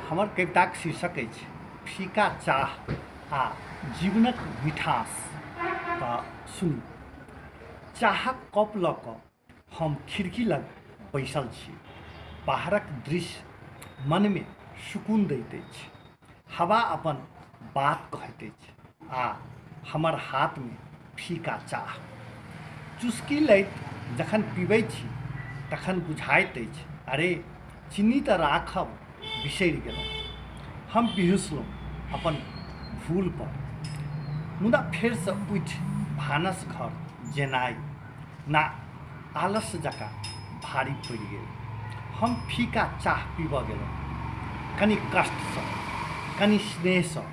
हमर कविताक शीर्षक अछि फीका चाह आ जीवनक मिठास। तऽ सुनू। चाहक कप लऽ कऽ हम खिड़की लग बैसल छी। बाहरक दृश्य मनमे सुकून दैत अछि। हवा अपन बात कहैत अछि आ हमर हाथमे फीका चाह। चुस्की लैत जखन पीबैत छी तखन बुझाइत अछि, अरे चीनी तऽ राखब बिसरि गेलहुँ। हम बिहुँसलहुँ अपन भूलपर। मुदा फेरसँ उठि भानस घर जेनाइ ना आलस्य जकाँ भारी पड़ि गेल। हम फीका चाह पीबऽ गेलहुँ। कनी कष्टसँ, कनी स्नेहसँ,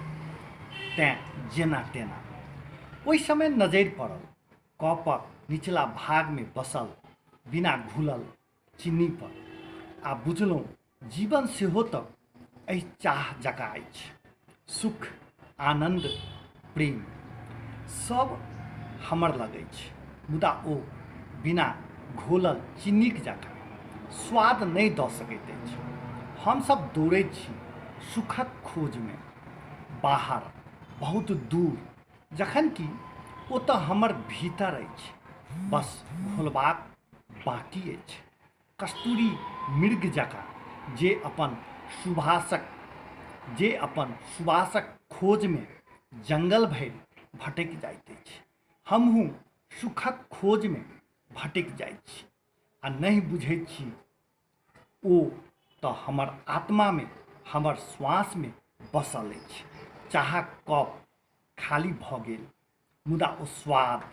तेँ जेना तेना। ओहि समय नजरि पड़ल कपक निचला भागमे बसल बिना घुलल चीनीपर आ बुझलहुँ जीवन सेहो तऽ एहि चाह जकाँ अछि। सुख, आनन्द, प्रेम सब हमर लग अछि, मुदा ओ बिना घोलल चीनीक जकाँ स्वाद नहि दऽ सकैत अछि। हमसभ दौड़ैत छी सुखक खोजमे बाहर, बहुत दूर, जखन कि ओ तऽ हमर भीतर अछि, बस घोलबाक बाँकी अछि। कस्तूरी मृग जकाँ जे अपन सुभाषक जे अपन सुवासक खोजमे जंगल भरि भटकि जाइत अछि, हमहूँ सुखक खोजमे भटकि जाइत छी आ नहि बुझैत छी ओ तऽ हमर आत्मामे, हमर श्वासमे बसल अछि। चाहक कप खाली भऽ गेल, मुदा ओ स्वाद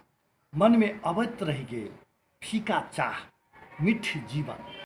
मनमे अबैत रहि गेल। फीका चाह, मिट्ठ जीवन।